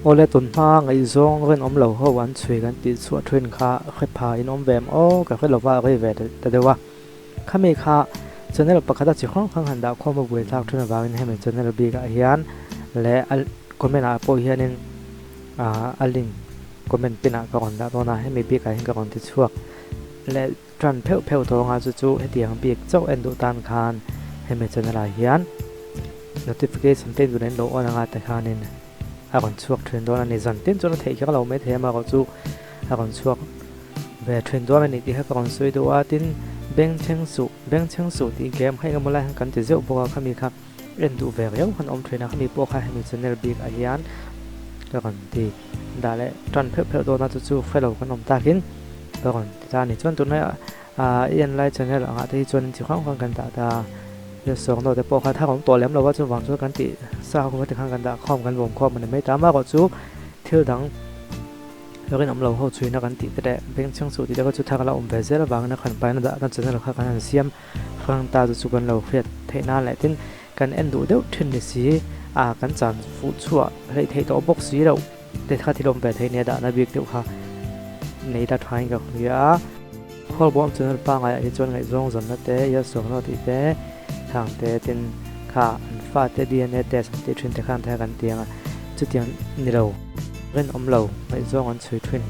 Awle tun hma ngaihzawng rinawm lo ho an chhui kan tih chhuah thin kha hre pha in awm ve em aw ka hre lova a rei ve ta deuh a. Khami kha channel pakhata chi hrang hrang han dah khawm a buai thlak thin avangin hemi channel bikah hian leh a comment ah pawh hianin a link comment pin ah ka rawn dah dawn a, hemi bikah hian ka rawn ti chhuak leh tan pheuh pheuh tawng a chu chu hetiang bik chauh en duh tan khan hemi channel ah hian notification te duh in lo on anga te khanin a rawn chhuak thin dawn a ni. Zan tin chuan a theih kher lo maithei a amaherawhchu a rawn chhuak ve thin dawn a ni tih kha ka rawn sawi duh a, tin bengchheng suh bengchheng suh tih game kha engemaw lai khan kan ti zeuh bawk a khami kha en duh ve riau khan awm thin a khami pawh kha hemi channel bik ah hian ka rawn ti dah leh tan pheuh pheuh dawn a chu chu fellow kan awm takin ka rawn ti ta a ni. Chuan tunlai ah i en lai channel angah te hi chuan chi hrang hrang kan dah ta a sawng te pawh kha thar awm tawh lem lo a chuvang chuan kan tih sa ho te khan kan dah khawm kan vawm khawm a ni mai ta amaherawhchu thil dang Rinawm lo ho chhuina kan tih te leh bengchheng suh tih te kha chu thar la awm ve zel avangin a khanpaina dahna channel kha kan han siam hrang ta chu chu kan lo hriat theih nan leh tin kan en duh deuh thin ni si a kan chan fuh chhuah hleih theih tawh bawk si loh te kha thil awm ve thei nia dahna bik deuh kha nei la thain ka hria a. Khawlbawm channel pangaiah hi chuan ngaihzawng zawnna te, ialsawkna tih te, thang te tin kha an fate DNA test an tih thin te khan thei a kan ti ang a, chutiang ni lo, rinawm lo, ngaihzawng an chhui thin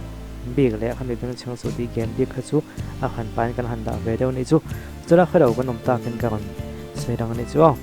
bik leh khami bengchheng chu tih game bik kha chu a han pain kan han dah ve deuh a nih chu, chula khawilo kan awm takin ka rawn sawi dang a nih chu aw.